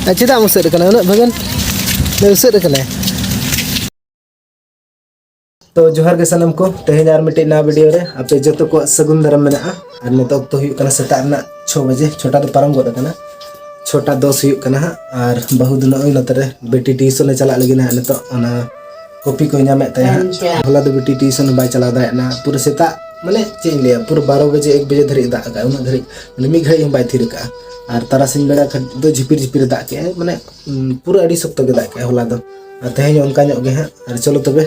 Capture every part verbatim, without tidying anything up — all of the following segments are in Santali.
ᱟᱨ ᱪᱮᱫᱟᱜ ᱮᱢ ᱩᱥᱟᱹᱫ ᱟᱠᱟᱱᱟ? ᱩᱱᱟᱹᱜ ᱵᱷᱟᱹᱜᱟᱹᱱ ᱩᱥᱟᱹᱫ ᱟᱠᱟᱱᱟᱭ᱾ ᱛᱚ ᱡᱚᱦᱟᱨ ᱜᱮ ᱥᱟᱱᱟᱢ ᱠᱚ, ᱛᱮᱦᱮᱧ ᱟᱨ ᱢᱤᱫᱴᱤᱡ ᱱᱟᱣᱟ ᱵᱷᱤᱰᱤᱭᱳ ᱨᱮ ᱟᱯᱮ ᱡᱚᱛᱚ ᱠᱚᱣᱟᱜ ᱥᱟᱹᱜᱩᱱ ᱫᱟᱨᱟᱢ ᱢᱮᱱᱟᱜᱼᱟ᱾ ᱟᱨ ᱱᱤᱛᱚᱜ ᱚᱠᱛᱚ ᱦᱩᱭᱩᱜ ᱠᱟᱱᱟ ᱥᱮᱛᱟᱜ ᱨᱮᱱᱟᱜ ᱪᱷᱚ ᱵᱟᱡᱮ, ᱪᱷᱚᱴᱟ ᱫᱚ ᱯᱟᱨᱚᱢ ᱜᱚᱫ ᱟᱠᱟᱱᱟ, ᱪᱷᱚᱴᱟ ᱫᱚᱥ ᱦᱩᱭᱩᱜ ᱠᱟᱱᱟ ᱦᱟᱸᱜ᱾ ᱟᱨ ᱵᱟᱹᱦᱩ ᱫᱚ ᱱᱚᱜᱼᱚᱭ ᱱᱚᱛᱮ ᱨᱮ ᱵᱤᱴᱤ ᱴᱤᱭᱩᱥᱚᱱ ᱮ ᱪᱟᱞᱟᱜ ᱞᱟᱹᱜᱤᱫ ᱦᱟᱸᱜ᱾ ᱱᱤᱛᱚᱜ ᱚᱱᱟ ᱠᱚᱯᱤ ᱠᱚᱭ ᱧᱟᱢᱮᱫ ᱛᱟᱭᱟ ᱦᱟᱸᱜ᱾ ᱦᱚᱞᱟ ᱫᱚ ᱵᱤᱴᱤ ᱴᱤᱭᱩᱥᱚᱱ ᱦᱚᱸ ᱵᱟᱭ ᱪᱟᱞᱟᱣ ᱫᱟᱲᱮᱭᱟᱜ ᱠᱟᱱᱟ, ᱯᱩᱨᱟᱹ ᱥᱮᱛᱟᱜ, ᱢᱟᱱᱮ ᱪᱮᱫ ᱤᱧ ᱞᱟᱹᱭᱟ, ᱯᱩᱨᱟᱹ ᱵᱟᱨᱚ ᱵᱟᱡᱮ, ᱮᱠ ᱵᱟᱡᱮ ᱫᱷᱟᱹᱨᱤᱡ ᱮ ᱫᱟᱜ ᱟᱠᱟᱫᱼᱟ, ᱩᱱᱟᱹᱜ ᱫᱷᱟᱹᱨᱤᱡ, ᱢᱟᱱᱮ ᱢᱤᱫ ᱜᱷᱟᱹᱲᱤᱡ ᱦᱚᱸ ᱵᱟᱭ ᱛᱷᱤᱨ ᱟᱠᱟᱫᱼᱟ᱾ ᱟᱨ ᱛᱟᱨᱟᱥᱤᱧ ᱵᱮᱲᱟ ᱠᱷᱟᱱ ᱫᱚ ᱡᱷᱤᱯᱤᱨ ᱡᱷᱤᱯᱤᱨ ᱮ ᱫᱟᱜ ᱠᱮᱜᱼᱟᱭ, ᱢᱟᱱᱮ ᱩᱸ, ᱯᱩᱨᱟᱹ ᱟᱹᱰᱤ ᱥᱚᱠᱛᱚ ᱜᱮ ᱫᱟᱜ ᱠᱮᱜᱼᱟ ᱦᱚᱞᱟ ᱫᱚ᱾ ᱟᱨ ᱛᱮᱦᱮᱧ ᱦᱚᱸ ᱚᱱᱠᱟ ᱧᱚᱜ ᱜᱮ ᱦᱟᱸᱜ᱾ ᱟᱨ ᱪᱚᱞᱚ ᱛᱚᱵᱮ,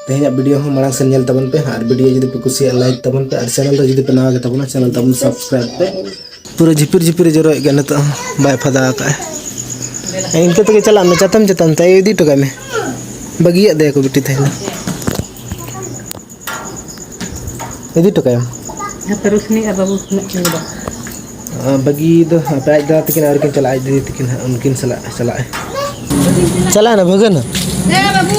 ᱛᱮᱦᱮᱧᱟᱜ ᱵᱷᱤᱰᱤᱭᱳ ᱦᱚᱸ ᱢᱟᱲᱟᱝ ᱥᱮᱱ ᱧᱮᱞ ᱛᱟᱵᱚᱱ ᱯᱮ᱾ ᱟᱨ ᱵᱷᱤᱰᱤᱭᱳ ᱡᱩᱫᱤ ᱯᱮ ᱠᱩᱥᱤᱭᱟᱜᱼᱟ, ᱞᱟᱭᱤᱠ ᱛᱟᱵᱚᱱ ᱯᱮ᱾ ᱟᱨ ᱪᱮᱱᱮᱞ ᱨᱮ ᱡᱩᱫᱤ ᱯᱮ ᱱᱟᱣᱟ ᱜᱮ ᱛᱟᱵᱚᱱᱟ, ᱪᱮᱱᱮᱞ ᱛᱟᱵᱚᱱ ᱥᱟᱵᱥᱠᱨᱟᱭᱤᱵᱽ ᱯᱮ᱾ ᱯᱩᱨᱟᱹ ᱡᱷᱤᱯᱤᱨ ᱡᱷᱤᱯᱤᱨ ᱮ ᱡᱚᱨᱚᱭᱮᱫ ᱜᱮᱭᱟ ᱱᱤᱛᱚᱜ ᱦᱚᱸ, ᱵᱟᱭ ᱯᱷᱟᱫᱟ ᱟᱠᱟᱫᱼᱟ᱾ ᱤᱱᱠᱟᱹ ᱛᱮᱜᱮ ᱪᱟᱞᱟᱜ ᱢᱮ, ᱪᱟᱛᱚᱢ ᱪᱮᱛᱟᱱ ᱛᱮ ᱟᱭᱳ ᱤᱫᱤ ᱦᱚᱴᱚ ᱠᱟᱜ ᱢᱮ᱾ ᱵᱟᱹᱜᱤᱭᱟᱜ ᱫᱚᱭᱟ ᱠᱚ ᱵᱤᱴᱤ ᱛᱟᱦᱮᱱᱟ᱾ ᱤᱫᱤ ᱦᱚᱴᱚ ᱠᱟᱭᱟᱢ᱾ ᱦᱟᱯᱮ ᱨᱩᱥᱱᱤ ᱟᱨ ᱵᱟᱹᱵᱩ ᱛᱤᱱᱟᱹᱜ ᱠᱤᱱ ᱜᱚᱫᱚᱜ? ᱟᱨ ᱵᱟᱹᱜᱤ ᱫᱚ ᱦᱟᱯᱮ, ᱟᱡ ᱫᱟᱫᱟ ᱛᱟᱹᱠᱤᱱ ᱟᱹᱣᱨᱤ ᱠᱤᱱ ᱪᱟᱞᱟᱜᱼᱟ, ᱟᱡ ᱫᱤᱫᱤ ᱛᱟᱹᱠᱤᱱ ᱦᱟᱸᱜ, ᱩᱱᱠᱤᱱ ᱥᱟᱞᱟᱜ ᱪᱟᱞᱟᱜᱼᱟᱭ᱾ ᱪᱟᱞᱟᱜ ᱮᱱᱟ ᱵᱷᱟᱹᱜᱟᱹᱱ᱾ ᱮ ᱵᱟᱹᱵᱩ!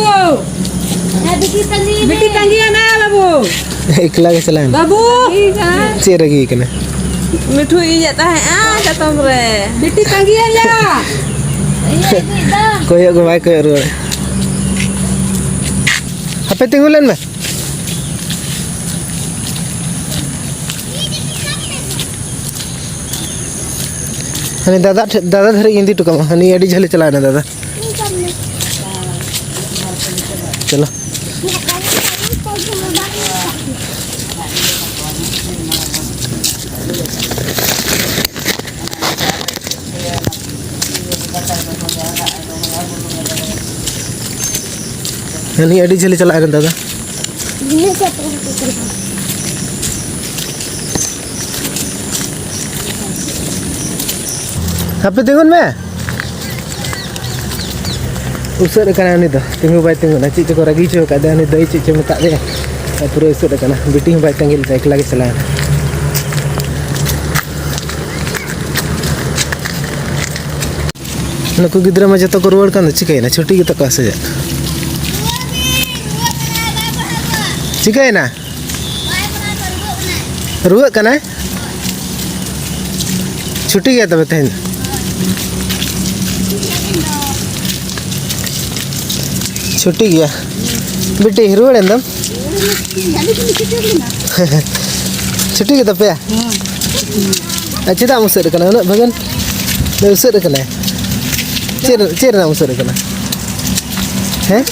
ᱵᱤᱴᱤ ᱛᱟᱺᱜᱤᱭᱮ ᱢᱮ ᱵᱟᱹᱵᱩ! ᱮᱠᱞᱟ ᱜᱮ ᱪᱟᱞᱟᱜ ᱮᱱᱟ᱾ ᱵᱟᱹᱵᱩ! ᱪᱮᱫ ᱨᱟᱹᱜᱤ ᱠᱟᱱᱟ? ᱢᱤᱴᱷᱩ ᱤᱧᱮᱫ ᱛᱟᱦᱮᱸᱜᱼᱟ ᱪᱟᱛᱚᱢ ᱨᱮ᱾ ᱵᱤᱴᱤ ᱛᱟᱺᱜᱤᱭᱮ ᱢᱮ! ᱠᱚᱭᱚᱜ ᱜᱮ ᱵᱟᱭ ᱠᱚᱭᱚᱜ ᱨᱩᱣᱟᱹᱲ᱾ ᱦᱟᱯᱮ ᱛᱤᱸᱜᱩ ᱞᱮᱱ ᱢᱮ᱾ ᱦᱟᱹᱱᱤ ᱫᱟᱫᱟ ᱴᱷᱮᱱ, ᱫᱟᱫᱟ ᱫᱷᱟᱹᱨᱤᱡ ᱤᱧ ᱤᱫᱤ ᱦᱚᱴᱚ ᱠᱟᱢᱟ᱾ ᱦᱟᱹᱱᱤ ᱟᱹᱰᱤ ᱡᱷᱟᱹᱞᱮ ᱪᱟᱞᱟᱣ ᱮᱱᱟ ᱫᱟᱫᱟ᱾ ᱪᱚᱞᱚ᱾ ᱦᱟᱹᱱᱤ ᱟᱹᱰᱤ ᱡᱷᱟᱹᱞᱮ ᱪᱟᱞᱟᱜ ᱠᱟᱱᱟ ᱫᱟᱫᱟ᱾ ᱦᱟᱯᱮ ᱛᱤᱸᱜᱩᱱ ᱢᱮ᱾ ᱩᱥᱟᱹᱫ ᱟᱠᱟᱱᱟᱭ ᱩᱱᱤ ᱫᱚ, ᱛᱤᱸᱜᱩ ᱵᱟᱭ ᱛᱤᱸᱜᱩᱱᱟ᱾ ᱪᱮᱫ ᱪᱚᱠᱚ ᱨᱟᱹᱜᱤ ᱦᱚᱪᱚ ᱟᱠᱟᱫᱮᱭᱟ ᱩᱱᱤ ᱫᱟᱹᱭ, ᱪᱮᱫ ᱪᱚ ᱢᱮᱛᱟᱫ ᱫᱮᱭᱟ᱾ ᱟᱨ ᱯᱩᱨᱟᱹ ᱩᱥᱟᱹᱫ ᱟᱠᱟᱱᱟ, ᱵᱤᱴᱤ ᱦᱚᱸ ᱵᱟᱭ ᱛᱟᱺᱜᱤ ᱞᱮᱫᱟ, ᱮᱠᱞᱟ ᱜᱮ ᱪᱟᱞᱟᱣ ᱮᱱᱟ᱾ ᱱᱩᱠᱩ ᱜᱤᱫᱽᱨᱟᱹ ᱢᱟ ᱡᱚᱛᱚ ᱠᱚ ᱨᱩᱣᱟᱹᱲ ᱠᱟᱱ ᱫᱚ, ᱪᱤᱠᱟᱹᱭᱮᱱᱟ? ᱪᱷᱩᱴᱤ ᱜᱮᱛᱟ ᱠᱚᱣᱟ ᱥᱮ ᱪᱮᱫ? ᱪᱤᱠᱟᱹᱭᱮᱱᱟ? ᱨᱩᱣᱟᱹᱜ ᱠᱟᱱᱟᱭ? ᱪᱷᱩᱴᱤ ᱜᱮᱭᱟ ᱛᱚᱵᱮ ᱛᱮᱦᱮᱧ? ᱪᱷᱩᱴᱤ ᱜᱮᱭᱟ᱾ ᱵᱤᱴᱤ, ᱨᱩᱣᱟᱹᱲ ᱮᱱ ᱫᱚᱢ? ᱪᱷᱩᱴᱤ ᱜᱮ ᱛᱟᱯᱮᱭᱟ? ᱟᱨ ᱪᱮᱫᱟᱜ ᱮᱢ ᱩᱥᱟᱹᱫ ᱠᱟᱱᱟ ᱩᱱᱟᱹᱜ ᱵᱷᱟᱹᱜᱟᱹᱱ? ᱩᱥᱟᱹᱫ ᱠᱟᱱᱟᱭ᱾ ᱪᱮᱫ, ᱪᱮᱫ ᱨᱮᱱᱟᱜ ᱮᱢ ᱩᱥᱟᱹᱫ ᱠᱟᱱᱟ? ᱦᱮᱸ?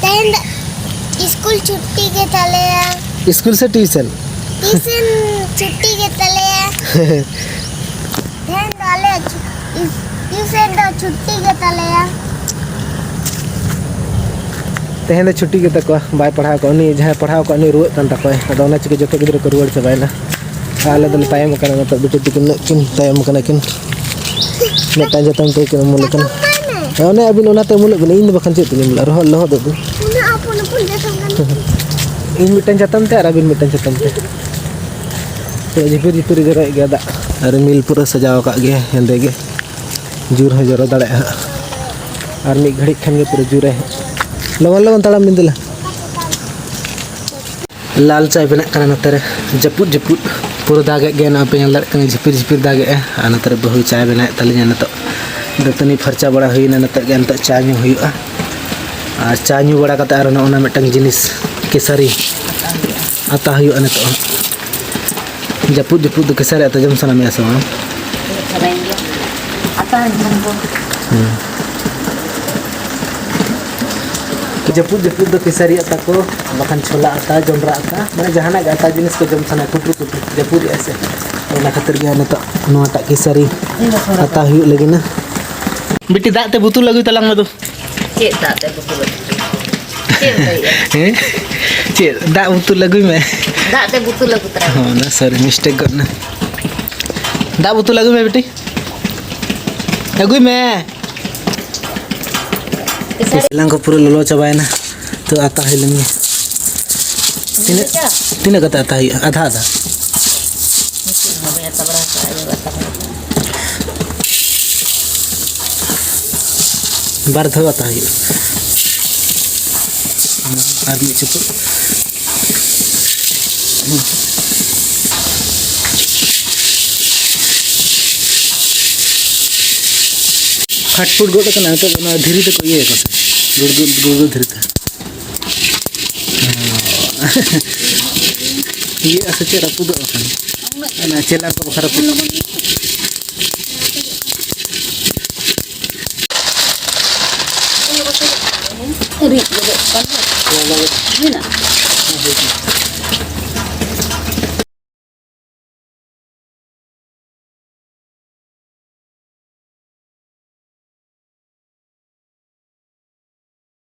ᱛᱮᱦᱮᱧ ᱫᱚ ᱥᱠᱩᱞ ᱪᱷᱩᱴᱤ ᱜᱮ ᱛᱟᱞᱮᱭᱟ᱾ ᱥᱠᱩᱞ ᱥᱮ ᱴᱤᱭᱩᱥᱚᱱ? ᱴᱤᱭᱩᱥᱚᱱ ᱪᱷᱩᱴᱤ ᱜᱮ ᱛᱟᱞᱮᱭᱟ᱾ ᱛᱮᱦᱮᱧ ᱫᱚ ᱟᱞᱮ ᱪᱷᱩ-, ᱴᱤᱭᱩᱥᱚᱱ ᱫᱚ ᱪᱷᱩᱴᱤ ᱜᱮ ᱛᱟᱞᱮᱭᱟ᱾ ᱛᱮᱦᱮᱧ ᱫᱚ ᱪᱷᱩᱴᱤ ᱜᱮ ᱛᱟᱠᱚᱣᱟ, ᱵᱟᱭ ᱯᱟᱲᱦᱟᱣ ᱠᱚᱣᱟ᱾ ᱩᱱᱤ ᱡᱟᱦᱟᱸᱭ ᱯᱟᱲᱦᱟᱣ ᱠᱚᱣᱟ, ᱩᱱᱤ ᱨᱩᱣᱟᱹᱜ ᱠᱟᱱ ᱛᱟᱠᱚᱣᱟᱭ᱾ ᱟᱫᱚ ᱚᱱᱟ ᱪᱤᱠᱟᱹ ᱡᱚᱛᱚ ᱜᱤᱫᱽᱨᱟᱹ ᱠᱚ ᱨᱩᱣᱟᱹᱲ ᱪᱟᱵᱟᱭᱮᱱᱟ᱾ ᱟᱨ ᱟᱞᱮ ᱫᱚᱞᱮ ᱛᱟᱭᱚᱢ ᱟᱠᱟᱱᱟ, ᱱᱤᱛᱚᱜ ᱵᱤᱴᱤ ᱛᱟᱹᱠᱤᱱ ᱩᱱᱟᱹᱜ ᱠᱤᱱ ᱛᱟᱭᱚᱢ ᱟᱠᱟᱱᱟ ᱠᱤᱱ᱾ ᱢᱤᱫᱴᱟᱝ ᱪᱟᱛᱚᱢ ᱛᱮ ᱠᱤᱱ ᱩᱢᱩᱞ ᱟᱠᱟᱱᱟ᱾ ᱦᱮᱸ, ᱚᱱᱮ ᱟᱹᱵᱤᱱ ᱚᱱᱟᱛᱮ ᱩᱢᱩᱞᱚᱜ ᱵᱤᱱ, ᱤᱧ ᱫᱚ ᱵᱟᱠᱷᱟᱱ ᱪᱮᱫ ᱛᱮᱞᱤᱧ ᱩᱢᱩᱞᱚᱜᱼᱟ? ᱨᱚᱦᱚᱲ ᱞᱚᱦᱚᱫᱚᱜ ᱫᱚ᱾ ᱩᱱᱟᱹᱜ ᱦᱚᱯᱚᱱ ᱦᱚᱯᱚᱱ ᱡᱟᱛᱚᱢ ᱠᱟᱱᱟ᱾ ᱤᱧ ᱢᱤᱫᱴᱟᱝ ᱪᱟᱛᱚᱢ ᱛᱮ ᱟᱨ ᱟᱹᱵᱤᱱ ᱢᱤᱫᱴᱟᱝ ᱪᱟᱛᱚᱢ ᱛᱮ᱾ ᱛᱚ ᱡᱷᱤᱯᱤᱨ ᱡᱷᱤᱯᱤᱨ ᱮ ᱡᱚᱨᱚᱭᱮᱫ ᱜᱮᱭᱟ ᱫᱟᱜ᱾ ᱟᱨ ᱨᱤᱢᱤᱞ ᱯᱩᱨᱟᱹ ᱥᱟᱡᱟᱣ ᱟᱠᱟᱫ ᱜᱮᱭᱟ ᱦᱮᱸᱫᱮ ᱜᱮ᱾ ᱡᱳᱨ ᱦᱚᱸ ᱡᱚᱨᱚ ᱫᱟᱲᱮᱭᱟᱜᱼᱟ ᱦᱟᱸᱜ᱾ ᱟᱨ ᱢᱤᱫ ᱜᱷᱟᱹᱲᱤᱡ ᱠᱷᱟᱱ ᱜᱮ ᱯᱩᱨᱟᱹ ᱡᱳᱨᱟᱭ ᱦᱟᱸᱜ᱾ ᱞᱚᱜᱚᱱ ᱞᱚᱜᱚᱱ ᱛᱟᱲᱟᱢ ᱵᱤᱱ ᱫᱮᱞᱟ᱾ ᱞᱟᱞ ᱪᱟᱭ ᱵᱮᱱᱟᱜ ᱠᱟᱱᱟ ᱱᱚᱛᱮ ᱨᱮ, ᱡᱟᱹᱯᱩᱫ ᱡᱟᱹᱯᱩᱫ ᱯᱩᱨᱟᱹ ᱫᱟᱜᱮᱫ ᱜᱮᱭᱟ᱾ ᱱᱚᱜᱼᱚᱭ ᱯᱮ ᱧᱮᱞ ᱫᱟᱲᱮᱭᱟᱜ ᱠᱟᱱᱟ, ᱡᱷᱤᱯᱤᱨ ᱡᱷᱤᱯᱤᱨ ᱫᱟᱜᱮᱜᱼᱟ᱾ ᱟᱨ ᱱᱚᱛᱮ ᱨᱮ ᱵᱟᱹᱦᱩᱭ ᱪᱟᱭ ᱵᱮᱱᱟᱣᱮᱫ ᱛᱟᱹᱞᱤᱧᱟ ᱱᱤᱛᱚᱜ᱾ ᱫᱟᱹᱛᱟᱹᱱᱤ ᱯᱷᱟᱨᱪᱟ ᱵᱟᱲᱟ ᱦᱩᱭᱱᱟ, ᱱᱤᱛᱚᱜ ᱜᱮ ᱱᱤᱛᱚᱜ ᱪᱟ ᱧᱩ ᱦᱩᱭᱩᱜᱼᱟ᱾ ᱟᱨ ᱪᱟ ᱧᱩ ᱵᱟᱲᱟ ᱠᱟᱛᱮ ᱟᱨ ᱱᱚᱜᱼᱚ ᱱᱟ ᱢᱤᱫᱴᱟᱝ ᱡᱤᱱᱤᱥ ᱠᱮᱥᱟᱨᱤ ᱟᱛᱟ ᱦᱩᱭᱩᱜᱼᱟ ᱱᱤᱛᱚᱜ ᱦᱟᱸᱜ᱾ ᱡᱟᱹᱯᱩᱫ ᱡᱟᱹᱯᱩᱫ ᱫᱚ ᱠᱮᱥᱟᱨᱤ ᱟᱛᱟ ᱡᱚᱢ ᱥᱟᱱᱟ ᱢᱮᱭᱟ ᱥᱮ ᱵᱟᱝ? ᱥᱟᱱᱟᱧ ᱜᱮᱭᱟ᱾ ᱟᱛᱟ ᱡᱚᱢ ᱠᱚ᱾ ᱦᱩᱸ᱾ ᱡᱟᱹᱯᱩᱫ ᱡᱟᱹᱯᱩᱫ ᱫᱚ ᱠᱮᱥᱟᱨᱤ ᱟᱛᱟ ᱠᱚ, ᱵᱟᱠᱷᱟᱱ ᱪᱷᱳᱞᱟ ᱟᱛᱟ, ᱡᱚᱱᱰᱨᱟ ᱟᱛᱟ, ᱢᱟᱱᱮ ᱡᱟᱦᱟᱱᱟᱜ ᱜᱮ ᱟᱛᱟ ᱡᱤᱱᱤᱥ ᱠᱚ ᱡᱚᱢ ᱥᱟᱱᱟᱭᱟ, ᱯᱩᱴᱩᱨ ᱯᱩᱴᱩᱨ, ᱡᱟᱹᱯᱩᱫ ᱮᱜᱼᱟᱭ ᱥᱮ᱾ ᱚᱱᱟ ᱠᱷᱟᱹᱛᱤᱨ ᱜᱮ ᱱᱤᱛᱚᱜ ᱱᱚᱣᱟᱴᱟᱜ ᱠᱮᱥᱟᱨᱤ ᱟᱛᱟ ᱦᱩᱭᱩᱜ ᱞᱟᱹᱜᱤᱫ ᱱᱟ᱾ ᱵᱤᱴᱤ, ᱫᱟᱜ ᱛᱮ ᱵᱩᱛᱩᱞ ᱟᱹᱜᱩᱭ ᱛᱟᱞᱟᱝ ᱢᱮ ᱫᱩ᱾ ᱪᱮᱫ ᱫᱟᱜ ᱛᱮ ᱵᱩᱛᱩᱞ ᱟᱹᱜᱩ? ᱪᱮᱫ ᱮᱢ ᱞᱟᱹᱭᱮᱜᱼᱟ? ᱦᱮᱸ? ᱪᱮᱫ? ᱫᱟᱜ ᱵᱩᱛᱩᱞ ᱟᱹᱜᱩᱭ ᱢᱮ᱾ ᱫᱟᱜ ᱛᱮ ᱵᱩᱛᱩᱞ ᱟᱹᱜᱩ ᱛᱚᱨᱟᱭ ᱢᱮ᱾ ᱦᱚᱸ, ᱚᱱᱟ sorry, mistake ᱜᱚᱫ ᱱᱟ᱾ ᱫᱟᱜ ᱵᱩᱛᱩᱞ ᱟᱹᱜᱩᱭ ᱢᱮ ᱵᱤᱴᱤ᱾ ᱟᱹᱜᱩᱭ ᱢᱮ᱾ ᱠᱮᱥᱟᱨᱤ᱾ ᱮᱞᱟᱝ ᱠᱚ ᱯᱩᱨᱟᱹ ᱞᱚᱞᱚ ᱪᱟᱵᱟᱭᱮᱱᱟ᱾ ᱛᱚ, ᱟᱛᱟ ᱦᱩᱭ ᱞᱮᱱ ᱜᱮ᱾ ᱛᱤᱱᱟᱹᱜ, ᱪᱟ? ᱛᱤᱱᱟᱹᱜ ᱠᱟᱛᱮ ᱟᱛᱟ ᱦᱩᱭᱩᱜᱼᱟ? ᱟᱫᱷᱟ ᱟᱫᱷᱟ? ᱢᱤᱫᱴᱤᱡ ᱦᱚᱸ ᱵᱟᱹᱧ ᱟᱛᱟ ᱵᱟᱲᱟ ᱟᱠᱟᱫᱼᱟ, ᱟᱭᱳ ᱟᱛᱟ ᱵᱟᱲᱟ ᱟᱠᱟᱫᱼᱟ᱾ ᱵᱟᱨ ᱫᱷᱟᱣ ᱟᱛᱟ ᱦᱩᱭᱩᱜᱼᱟ᱾ ᱟᱨ ᱢᱤᱫ ᱪᱩᱯᱩᱫ᱾ ᱯᱷᱟᱴ ᱯᱷᱩᱴ ᱜᱚᱫ ᱟᱠᱟᱱᱟ᱾ ᱱᱤᱛᱚᱜ ᱫᱚ ᱱᱚᱣᱟ ᱫᱷᱤᱨᱤ ᱛᱮᱠᱚ ᱤᱭᱟᱹᱭᱟᱠᱚ ᱥᱮ, ᱜᱩᱲᱜᱩᱫ ᱜᱩᱲᱜᱩᱫ ᱫᱷᱤᱨᱤ ᱛᱮ ᱤᱭᱟᱹᱜᱼᱟ ᱥᱮ ᱪᱮᱫ, ᱨᱟᱹᱯᱩᱫᱚᱜᱼᱟ ᱠᱷᱟᱱ᱾ ᱚᱱᱟ ᱪᱮᱞᱟᱝ ᱠᱚ ᱵᱟᱠᱷᱨᱟ ᱨᱟᱹᱯᱩᱫ᱾ ᱨᱤᱫ ᱜᱚᱫᱚᱜ ᱠᱟᱱ ᱫᱚ᱾ ᱢᱮᱱᱟᱜᱼᱟ᱾